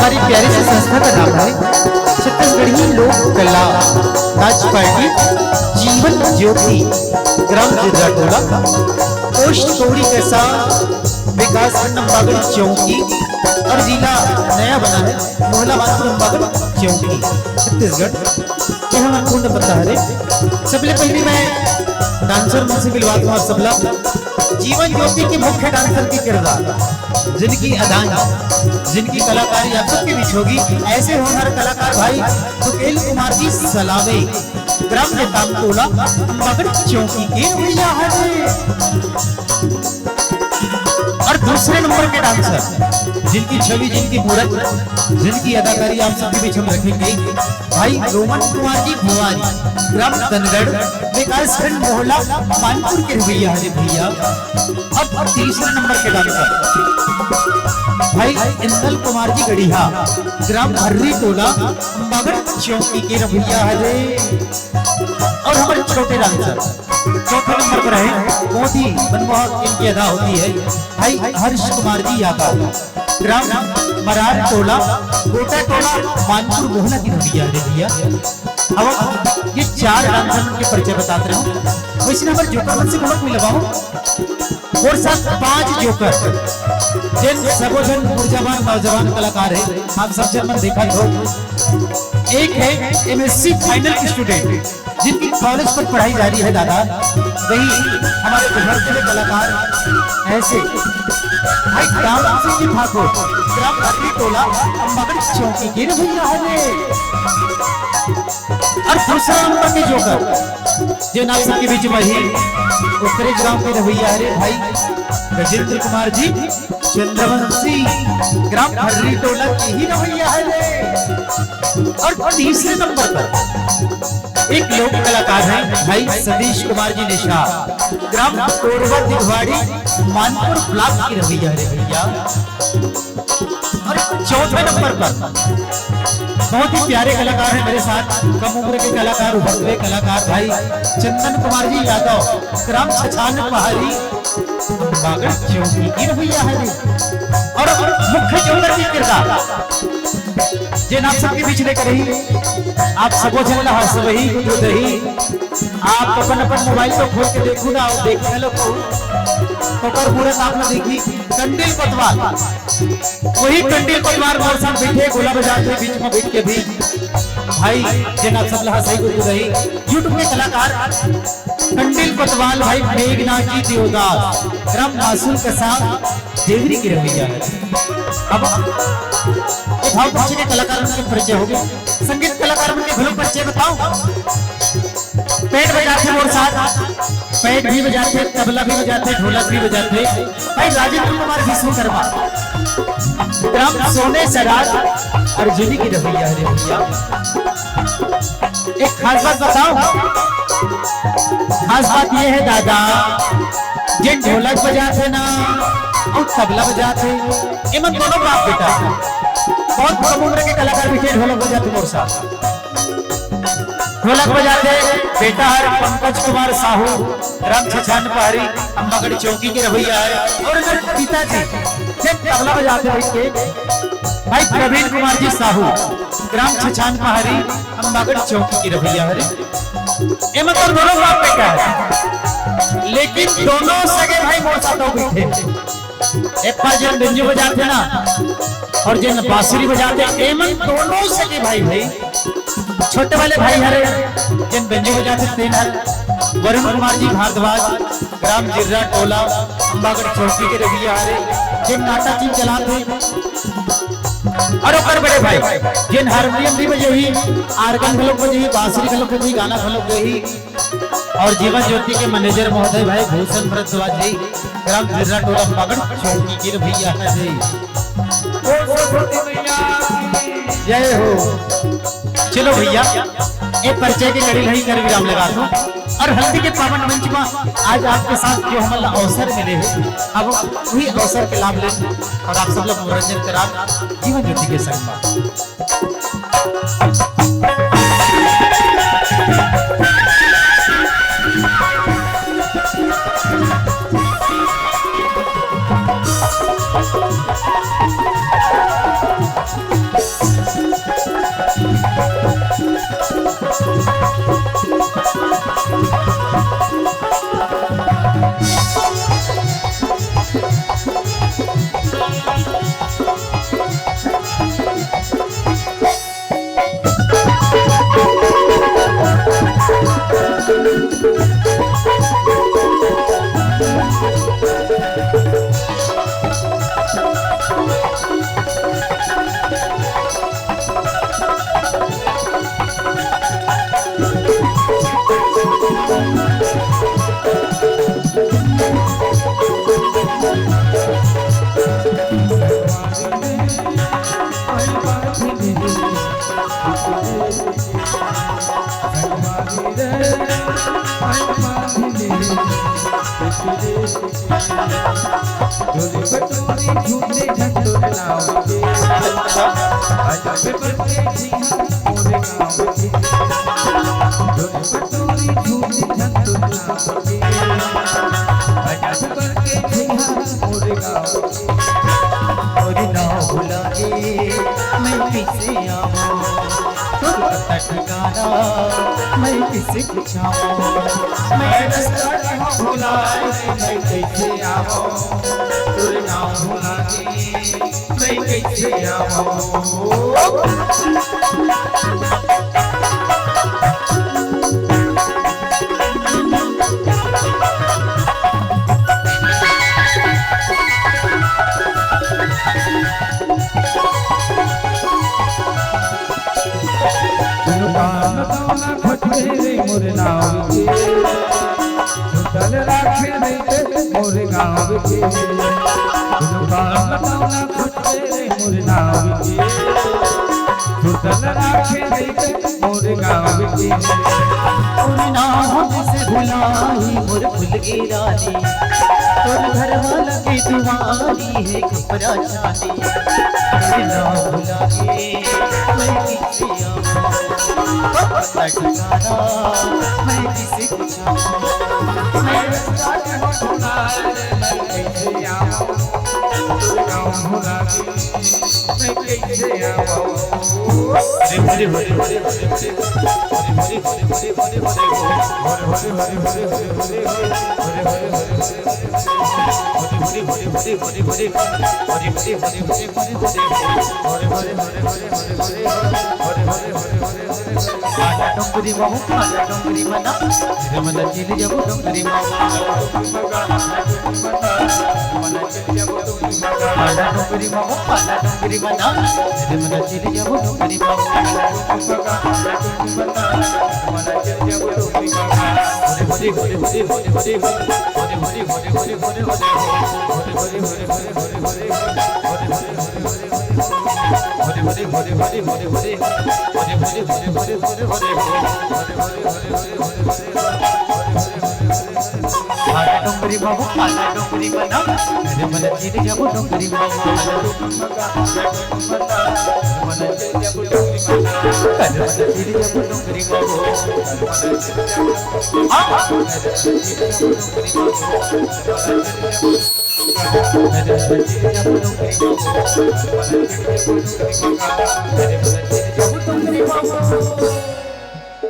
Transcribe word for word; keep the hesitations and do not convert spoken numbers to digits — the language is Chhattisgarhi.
हमारी प्यारी सी संस्था का नाम है छत्तीसगढ़ी लोक कला नाच पार्टी जीवन ज्योति, ग्राम जिर्रा टोला, पोस्ट कोड़ी कैसा, विकासखंड अम्बागढ़ चौकी और जिला नया बना है, मोहला मानपुर अम्बागढ़ चौकी, छत्तीसगढ़। ये हमारा पूर्ण पता है रे। सबले पहले मैं डांसर मन से मिलवा दूं आप सबला। जीवन ज्योति के मुख्य डांसर के किरदार, जिनकी अदाएं, जिनकी कलाकारी आप सबके बीच होगी, ऐसे होनहार कलाकार भाई सुकेल कुमार जी सलावे, ग्राम नेताम टोला, अम्बागढ़ चौकी के भैया है। और दूसरे नंबर के डांसर, जिनकी छवि, जिनकी मूरत, जिनकी अदाकारी आप सबके बीच हम रखेंगे, भाई रोमन कुमार जी भुआरी, ग्राम धनगढ़, विकासखंड मोहला मानपुर के भैया हरे भैया। अब तीसरे नंबर के डांसर भाई इंदल कुमार जी गढ़िया, ग्राम हर्री टोला, अम्बागढ़ चौकी के भैया हरे। और हमारे छोटे डांसर चौथे नंबर पर है, बहुत ही मनमोहक इनकी अदा होती है, भाई हर्ष कुमार जी यादव, ग्राम मरार टोला, गोटा टोला, मानपुर मोहला के भैया हरे भैया। अब ये चार डांसर के परिचय बताते रहूं। वैसे हमारे जोकर मन से घलो मिलवाओ। और साथ पांच जोकर, जिन सबो जन ऊर्जावान नौजवान कलाकार है, आप सब जन मन देखत हो। एक है एमएससी फाइनल की स्टूडेंट, जिनकी कॉलेज पर पढ़ाई जारी है दादा, वही हमारे उभरते हुए कलाकार ऐसे भाई राम सिंह जी ठाकुर, ग्राम हरली टोला, अम्बागढ़ चौकी के भैया हरे। और दूसरा नंबर के जोकर, जो नासिक के बीच में ही ओकरे गांव के रवैया हरे भाई गजेंद्र कुमार जी चंद्रवंशी, ग्राम हर्री टोला के ही रवैया हरे। और तीसरे नंबर पर एक लोक कलाकार हैं भाई सतीश कुमार जी निशा, ग्राम कोरबा दिघवाड़ी, मानपुर ब्लॉक के रवैया हरे भैया। और चौथे नंबर पर बहुत ही प्यारे कलाकार हैं मेरे साथ, कम उम्र के कलाकार, उभरते हुए कलाकार भाई चंदन कुमार जी यादव, ग्राम छछान पहाड़ी, बागड़ चौकी के रवैया हरे। और मुख्य जोकर के किरदार, जे नाम सबके बीच में करही, आप सबो झन ला हंसवही, गुदगुदही। आप अपन अपन मोबाइल को खोल के देखू ना, और देखे लोग ओकर मूरत आप लोग देखी, कंडील कोतवाल। वही कंडील कोतवाल मोर साथ बैठे, गोला बजाते बीच में बैठ के भी। भाई, जेन आप सब ला सही गुरु रही, YouTube के कलाकार कंडील कोतवाल भाई मेघनाथ जी देवदास, ग्राम मासूल कसा, देवरी के रवैया है। अब ये भाव पक्ष के कलाकार मन के परिचय हो गए, संगीत कलाकार मन के घलो परिचय बताओ। पैड बजाथे मोर साथ, पैड भी बजाथे, तबला भी बजाथे, ढोलक भी बजाथे। भाई राजेंद्र कुमार विश्वकर्मा, ग्राम सोने सराज, अर्जुनी के रवैया हरे भैया। एक खास बात बताओ, खास बात ये है दादा, जे ढोलक बजाथे ना और तबला बजाथे, एमन दोनों बाप बेटा। बहुत कम उम्र के कलाकार बैठे ढोलक बजाथे मोर साथ। ढोलक बजाथे बेटा हर पंकज कुमार साहू, ग्राम छछान पहाड़ी, अम्बागढ़ चौकी के रवैया हरे। और एकर पिताजी जे तबला बजाथे बैठ के, भाई प्रवीण कुमार जी साहू, ग्राम छछान पहाड़ी, अम्बागढ़ चौकी के रवैया हरे। एमन तो दोनों बाप बेटा है, लेकिन दोनों सगे भाई मोर साथ बैठे। एक पास जेन बेंजो बजाथे ना और जेन बांसुरी बजाथे, एमन दोनों सगे भाई भाई। छोटे वाले भाई हरे जेन बेंजो बजाथे तेन हर वरुण कुमार जी भारद्वाज, ग्राम जिर्रा टोला, अम्बागढ़ चौकी के रवैया हरे, जेन नाटा टीम चलाथे। और ओकर बड़े भाई जेन हारमोनियम भी बजाही, आर्गन घलोक बजाही, बांसुरी घलोक बजाही, गाना घलोक गाही। और जीवन ज्योति के मैनेजर महोदय भाई भूषण भरद्वाज जी, ग्राम जिर्रा टोला अम्बागढ़ चौकी के रवैया हरे। बोल सरस्वती मैया की। जय हो। चलो भैया, ये परिचय के कड़ी ला इही कर विराम लगा दूं। और हल्दी के पावन मंच में आज आपके साथ जो हमला अवसर मिले हैं, अब वही अवसर के लाभ लें और आप सब लोग मनोरंजन करा जीवन ज्योति के संग में। चोरी बटोरी झूठे झंझट नाव के। अच्छा। अजब बन के जिया मोरे गाँव के। चोरी बटोरी झूठे झंझट नाव के। अजब बन के जिया मोरे गाँव के। मोर नाव भुला गे, मैं कइसे आवंव? तोर पता ठिकाना, मैं कइसे पूछंव? मैं रस्ता कहाँ भुलाए, मैं कइसे आवंव? तोर नाव भुला गे, मैं कइसे आवंव? कोनो काम दौना खोजबे रे मोर नाव के, सुतल राखे रहिते मोर गाँव के। कोनो काम दौना खोजबे रे मोर नाव के, सुतल राखे रहिते मोर गाँव के। तोर नाव से भुलाई मोर फुलगे रानी, तोर घर वाला के दुआरी हे कपरा छानी। तोर नाव भुला गे, मैं कइसे आवंव? पता ठिकाना, मैं कइसे पूछंव? मैं रस्ता कहाँ भुलाए, मैं कइसे आवंव? तोर नाव भुला गे, मैं कइसे आवंव? काला डोंगरी मा हो, काला डोंगरी मा ना, रे मन चली जाबो डोंगरी मा। काला डोंगरी मा हो, काला डोंगरी मा ना, रे मन चली जाबो डोंगरी मा। काला डोंगरी बाबू, काला डोंगरी बना, अरे मन चली जाबो डोंगरी बाबू। काला डोंगरी बना, अरे मन चली जाबो डोंगरी बाबू। हाँ, हाँ।